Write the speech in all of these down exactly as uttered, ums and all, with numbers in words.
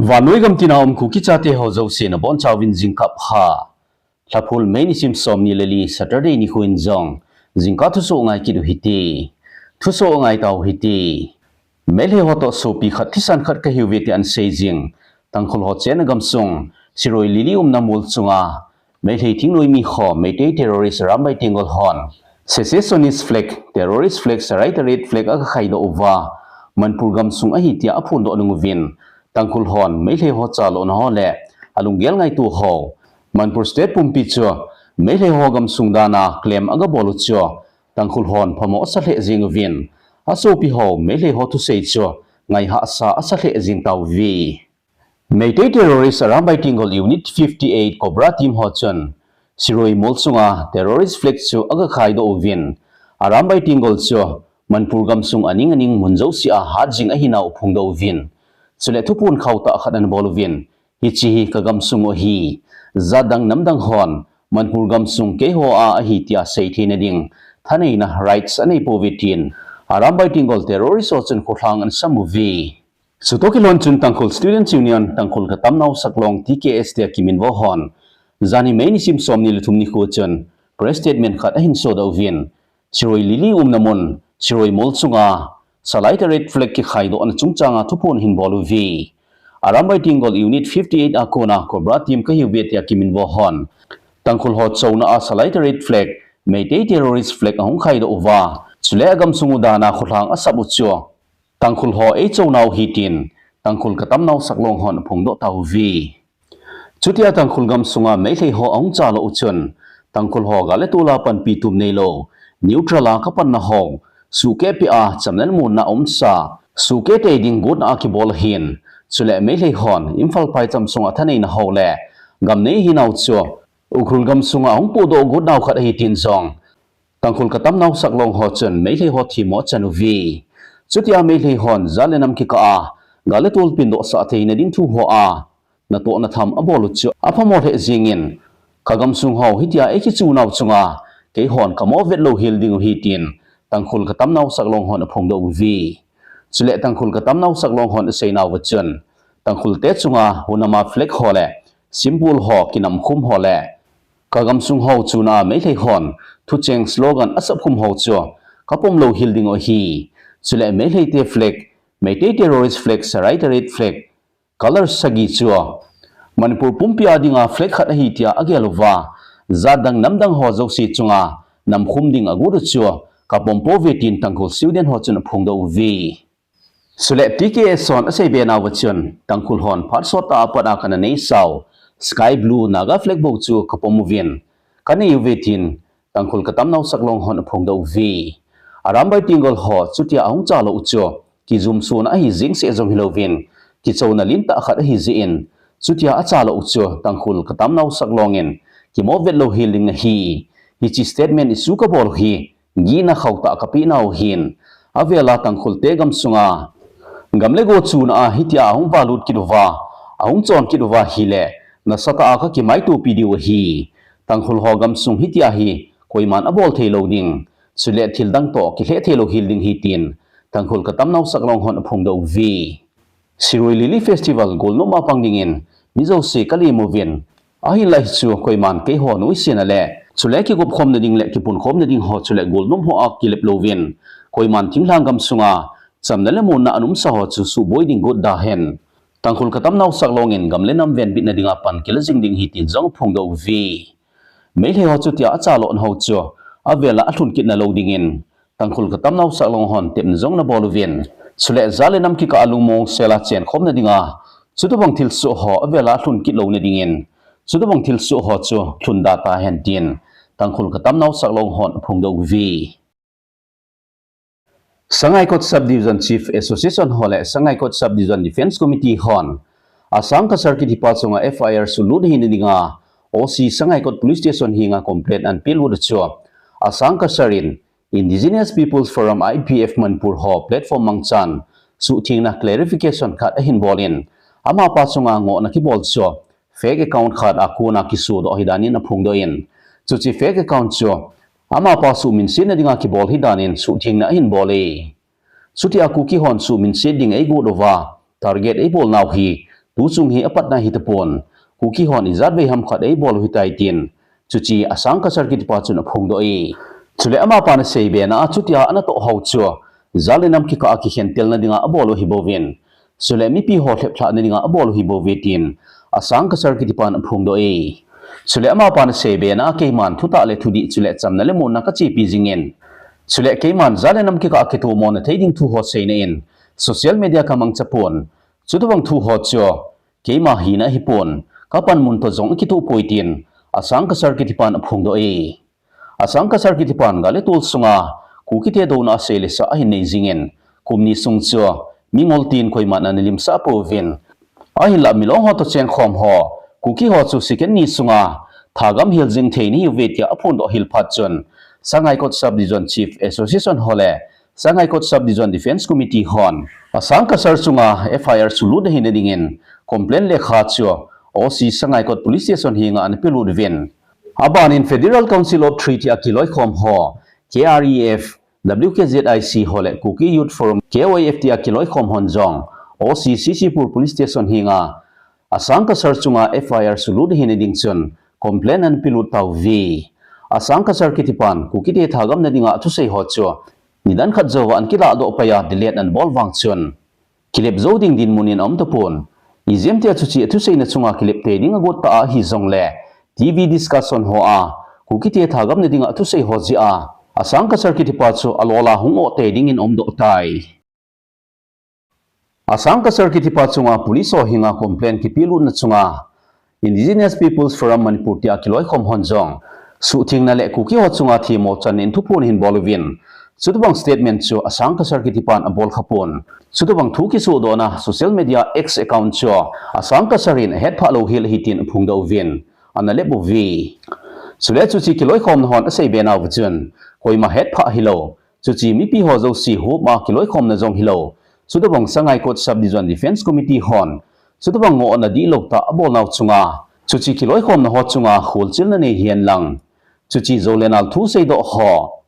Vannoi gam tina um Kuki chate ho jouse nabonchauvin jingkah pha. Lhaphul May nisim somni le li Saturday nikho in jong jingkah thusoh ngai kit u hite. Thusoh ngai tau hite. Meilhei ho toh sopi khat thisan khat kahiuve tia asei jing Tangkhul ho chenna gamsung Shirui Lily umna mol chunga Meilhei thingnoimi ho Meitei terrorist Arambai Tenggol hon secessionist flag, terrorist flag, Salai Taret flag aga khaidoh uva Manipur gamsung ahi tia aphondoh nung uvin Tangkhul hon Meilhei ho chalona ho le alunggel ngaito ho Manipur state pumpi chu Meilhei ho gamsung dana claim aga bol u chu Tangkhul hon phamo asa lheh jing uvin asopi ho Meilhei ho thusei chu ngai hahsa asa lheh jing tauve. Meitei terrorist Arambai Tenggol Unit fifty eight Cobra team ho chun Shirui mol chunga terrorist flag chu aga khaidoh uvin Arambai Tenggol chu Manipur gamsung aning aning mun jousea hat jing ahinau aphongdoh uvin chule thuphon khauhtah khat anabol uvin hiche hi kagamsung u ahi, jat dang nam dang hon Manipur gamsung keiho a ahi tia seithei nading thaneina rights anei pouve tin Arambai Tenggol terrorist ho chun kholhang anasam uve. Chutoh kilhon chun Tangkhul Students Union, Tangkhul Katamnao Saklong, T K S tia kiminvo hon janhi May nisim somni le thum nikho chun press statement khat ahin sodoh uvin Shirui Lily umna mun Shirui mol chunga Salai Taret flag kikhaidohna chungchanga thuphon ahin bol uve. Arambai Tenggol Unit fifty eight a kona Cobra team kahiuve tia kiminvo hon Tangkhul ho chouna a Salai Taret flag, Meitei terrorist flag ahung khaidoh uva chule agamsung u dana kholhang asap u chu Tangkhul ho eichounau ahi tin Tangkhul Katamnao Saklong hon aphongdoh tauve. Chutia Tangkhul gamsunga Meilhei ho ahung chalo u chun Tangkhul ho gal le tol a panpi tum neilou, neutral a kapanna ho suhkeh peh a chamna le muonna umsa, suhkeh tei ding gotna akibol ahin, chule Meilhei hon Imphal phaicham sunga thaneina ho le gam nei hinau chu Ukhrul gamsunga ahung pohdoh gotnau khat ahi tin jong Tangkhul Katamnao Saklong ho chun Meilhei ho themmo achan uve. Chutia Meilhei hon jat le nam kikah a gal le tol pindohsah theina ding thu ho a natoh natham abol u chu aphamo lheh jingin, kagamsung ho hitia eikichunau chunga keihon kamo vet louhel ding u ahi tin Tangkhul Katamnao Saklong hon aphongdoh uve. Chule Tangkhul Katamnao Saklong hon aseinauva chun Tangkhul te chunga hunama flag ho le symbol ho kinamkhum ho le kagamsung ho chuna Meilhei hon thucheng slogan asapkhum ho chu kapom louhel ding u ahi. Chule Meilhei te flag, Meitei terrorist flag, Salai Taret flag, color sagi chu Manipur pumpi a dinga flag khat ahi tia agel uva, jat dang nam dang ho jouse chunga namkhum ding agot u chu kapom pouve tin Tangkhul student ho chun aphongdoh uve. Chule T K S hon aseibe nauva chun Tangkhul hon phat sottah a pat a kana neisau Sky Blue Naga flag bou chu kapom uvin kanei uve tin Tangkhul Katamnao Saklong hon aphongdoh uve. Arambai Tenggol ho chutia ahung chalo u chu kijumsona ahi jeng seh jong hilouvin kichouna lentah khat ahi jeh in chutia achalo u chu Tangkhul Katamnao Saklong in kimo vet louhel ding nahi. Hiche statement issue kabol u hi gihna khauhtah kapeh nau ahin, avela Tangkhul te gamsunga gam le go chuna a hitia ahung valut kit uva, ahung chon kit uva ahile nasatah a kakimaitopi diu ahi. Tangkhul ho gamsung hitia hi koiman abol theilou ding, chule thil dang toh kilheh theilou hel ding ahi tin Tangkhul Katamnao Saklong hon aphongdoh uve. Shirui Lily Festival golnop a pang dingin mi jouse kalem uvin, ahinlah hichu koiman keiho nuisatna le chule kigopkhomna ding le kipunkhomna ding ho chule golnop ho a kilep louvin, koiman thinglhang gamsunga chamna le muonna aumsa ho chu suhboi ding got da hen. Tangkhul Katamnao Saklong in gam le nam venbitna dinga pan kila jing ding ahi tin jong aphongdoh uve. Meilhei ho chutia achalona ho chu avela alhun kit nalou dingin Tangkhul Katamnao Saklong hon tepna jong anabol uvin, chule jat le nam kikah a lungmong sela chenkhomna dinga chutobang thilsoh ho avela alhun kit louna dingin chutobang thilsoh ho chu lhun da tahen tin Tangkhul Katamnao Saklong hon aphongdoh uve. Sangaikot Subdivision Chief Association ho le Sangaikot Subdivision Defence Committee hon Asang Kasar kitipa chunga F I R sulut hina dinga O C Sangaikot Police Station henga complaint anapeh lut u chu Asang Kasar in Indigenous Peoples Forum, I P F, Manipur ho platform mangchan suhthengna clarification khat ahin bolin, amapa chunga ngohna kibol chu fake account khat a kona kisodoh ahi danin aphongdoh in, chuche fake account chu amapa suhminsetna dinga kibol ahi danin suhthengna ahin bol e. Chutia Kuki hon suhminset ding eigot uva target eibolnau hi tuchung hi apatna hitapon, Kuki hon ijat vei ham khat eibol u hitai tin, chuche Asang Kasar kitipa chun aphongdoh e. Chule amapan asei bena a chutia anatoh hou chu, jat le nam kikah a kikhentelna dinga abol u ahibouvin, chule mipi ho lheplhahna dinga abol u ahibouve tin, Asang Kasar kitipan aphongdoh e. Chule amapan asei bena a keiman thutah le thudih chule chamna le muonna kachepi jingin, chule keiman jat le nam kikah a kitomona thei ding thu ho seina in, social media kamangchapon, chutobang thu ho chu keima hina ahipon, kapanmun toh jong akitoh poi tin, Asang Kasar kitipan aphongdoh e. Asang Kasar kitipan gal le tol sunga Kukite douna asei le sa ahin nei jingin, kum ni sung chu mingol tin koiman ana limsah pouvin, ahinlah Milong ho toh chengkhom ho, Kuki ho chu second ni sunga thagam hel jing thei nahiuve tia aphondoh hel phat chun, Sangaikot Subdivision Chief Association ho le Sangaikot Subdivision Defence Committee hon Asang Kasar chunga F I R sulut ahina dingin complaint lekha chu O C Sangaikot Police Station henga ana pelut uvin, abanin Federal Council of Treaty a kiloikhom ho, K R E F, W K Z I C ho le Kuki Youth Forum, K Y F T a kiloikhom hon jong O C C C Pur Police Station henga Asang Kasar chunga F I R sulut ahina ding chun complaint ana pelut tauve. Asang Kasar kitipan Kukite thagamna dinga athusei ho chu nidan khat jouva ana kilahdoh paiya delete ana bol vang chun, kilep jou ding dinmun in aum tapon. Ijemtia chuche athuseina chunga kilep tei ding agot ta ahi jongle, T V discussion hoa Kukite thagamna dinga athusei ho jeh a Asang Kasar kitipa chu alol a hung oh tei dingin aumdoh tai. Asang Kasar kitipa chunga police ho henga complaint kipelutna chunga Indigenous Peoples Forum Manipur tia kiloikhom hon jong suhthengna le Kuki ho chunga themmo channa in thuphon ahin bol uvin, chutobang statement chu Asang Kasar kitipan abol khapon, chutobang thu kisohdohna social media X account chu Asang Kasar in ahetphah lou hel ahi tin aphongdoh uvin, ana lep uve. Chule chuche kiloikhomna hon asei bena uva chun, koima hetphah hilou, chuche mipi ho jouse hop a kiloikhomna jong hilou, chutobang Sangaikot Subdivision Defence Committee hon chutobang ngohna dihlou tah abolnau chunga, chuche kiloikhomna ho chunga kholchilna nei henlang, chuche jou le nal thu seidoh ho,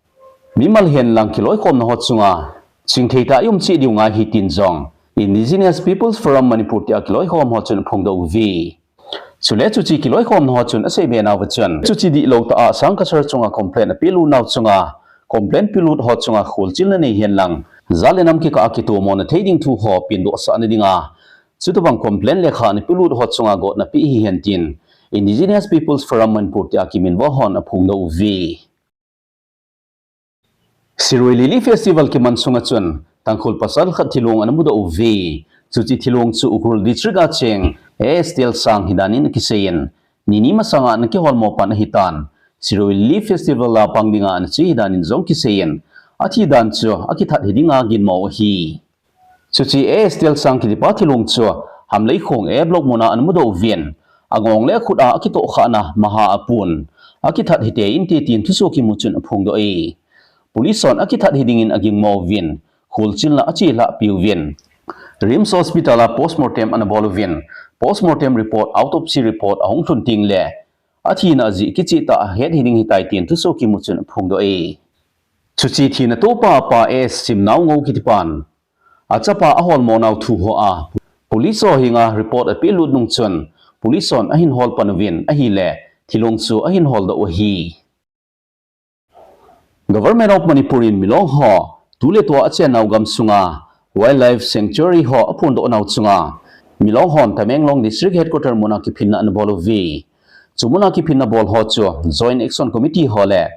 mimal henlang kiloikhomna ho chunga chingthei tah a i um cheh diu ngai ahi tin jong Indigenous Peoples Forum Manipur tia kiloikhom ho chun aphongdoh uve. Chule chuche kiloikhomna ho chun asei bena uva chun, chuche dihlou tah a Asang Kasar chunga complaint apelutnau chunga, complaint pelut ho chunga kholchilna nei henlang, jat le nam kikah a kitomona thei ding thu ho pendohsahna dinga chutobang complaint lekha ana pelut ho chunga gotna pe hihen tin Indigenous Peoples Forum Manipur tia kiminvo hon aphongdoh uve. Shirui Lily Festival kiman sunga chun Tangkhul pasal khat thilong ana mudoh uve. Chuche thilong chu Ukhrul District a cheng A S Telsang hidan in akiseiyin, nini masanga ana kiholmo pan ahitan, Shirui Lily Festival a pang dinga ana che hidan in jong kiseiyin, athi dan chu akithat hi dinga ginmo ahi. Chuche A S Telsang kitipa thilong chu Hamleikhong A Block muna ana mudoh uvin, angong le akhut a akitohkhahna maha apun, akithat hitei inte tin thusoh kimu chun aphongdoh e. Police hon akithat hi dingin aginmo uvin, kholchilna achelhah piuvin, RIMS Hospital a postmortem ana bol uvin, postmortem report, autopsy report ahung lhun tengle athina ajeh kichehtah a het hi ding hitai tin thusoh kimu chun aphongdoh e. Chuche thina topa apa A S Chimnaungou kitipan achapa aholmonau thu hoa police ho henga report apelut nung chun, police hon ahin hol pan uvin ahile, thilong chu ahin holdoh u ahi. Government of Manipur in Milong ho tuletua achennau gamsunga Wildlife Sanctuary ho aphondohnau chunga Milong hon Tamenglong District Headquarter muna kiphinna ana bol uve. Chu muna kiphinna bol ho chu Joint Action Committee ho le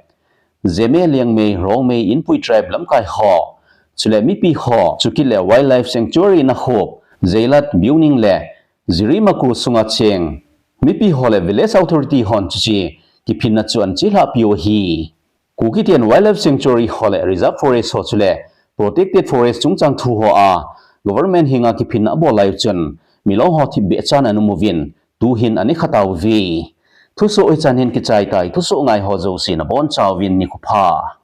Zeme, Liangmei, Rongmei, Inpui Tribe lamkai ho, chule mipi ho, chukit le Wildlife Sanctuary in ahop Zeilat, Biuning le Zirimakul sunga cheng mipi ho le Village Authority hon chuche kiphinna chu ana chelhah piu ahi. Kukiten Wildlife Sanctuary ho le Reserve Forest ho chule Protected Forest chungchang thu hoa Government henga kiphinna abol lai uchun Milong ho thipbeh chan ana um uvin, tuhin ana khatauve. Thusoh hichan hin kichai tai, thusoh ngai ho jouse nabonchauvin nikho pha.